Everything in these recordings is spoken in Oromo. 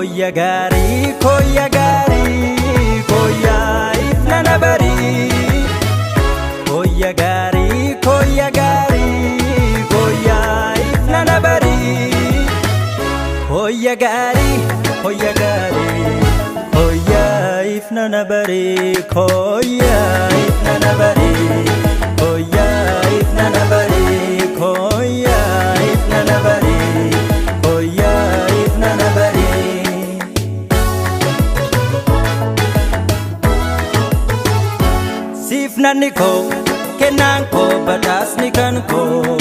Koyya gaarii koyya gaarii koyyaa ifnana barii. Koyya gaarii koyya gaarii koyyaa ifnana barii. Koyya gaarii koyya gaarii koyyaa ifnana barii koyyaa ifnana barii koyyaa ifnana barii koyyaa ifnana barii koyyaa ifnana barii. Siifnanni koo kennaan koo badhaasni kan koo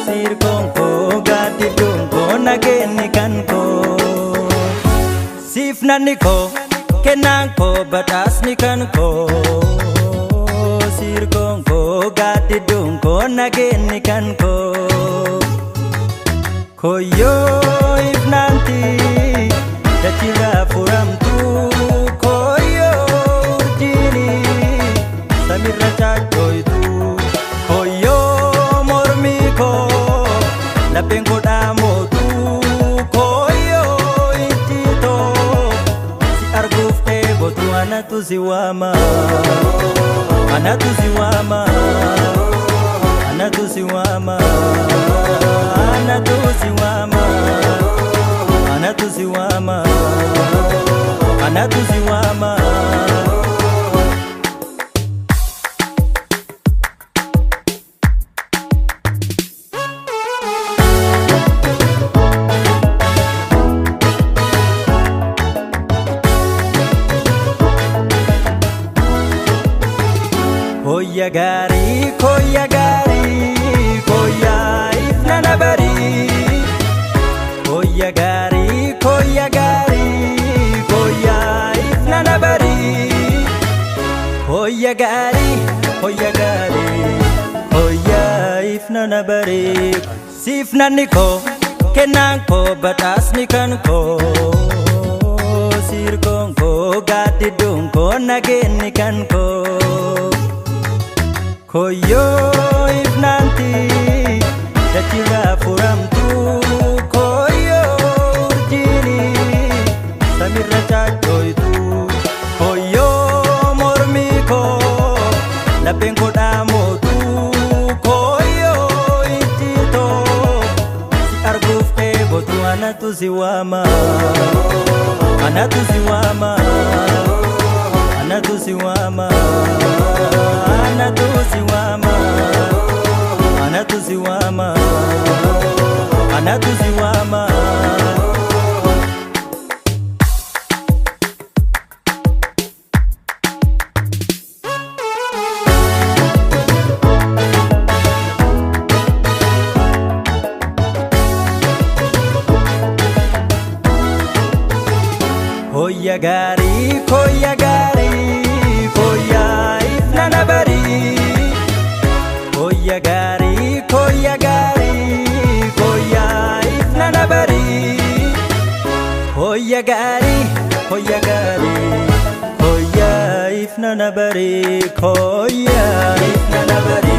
sirkoon koo gaaddidduun koo nageenni kan koo. Siifnanni koo kennaan koo badhaasni kan koo sirkoon koo gaaddidduun koo nageenni kan koo. Koyyoo ifnaanti dachirraa furamtu koyyoo urjiini samirra caaccoytu koyyoo mormii koo lapheen koo dhaamootu koyyoo ijjitoo si arguuf dheebotu anatu si waama anatu si waama anatu si waama anatu si waama anatu si waama anatu si waama. Koyya gaarii koyya gaarii koyyaa ifnana barii. Koyya gaarii koyya gaarii koyyaa ifnana barii. Koyya gaarii koyya gaarii koyyaa ifnana barii. Siifnanni koo kennaan koo badhaasni kan koo sirkoon koo gaaddidduun koo nageenni kan koo. Koyyoo ifnaanti dachirraa furamtu koyyoo urjiini samirra caaccoytu koyyoo mormii koo lapheen koo dhaamootu koyyoo ijjitoo si arguuf dheebotu anatu si waama anatu si waama anatu si waama anatu si waama anatu si waama anatu si waama. Koyya gaarii koyya gaarii koyyaa ifnana barii. Koyya gaarii koyya gaarii koyyaa ifnana barii. Koyya gaarii koyya gaarii koyyaa ifnana barii koyyaa ifnana barii.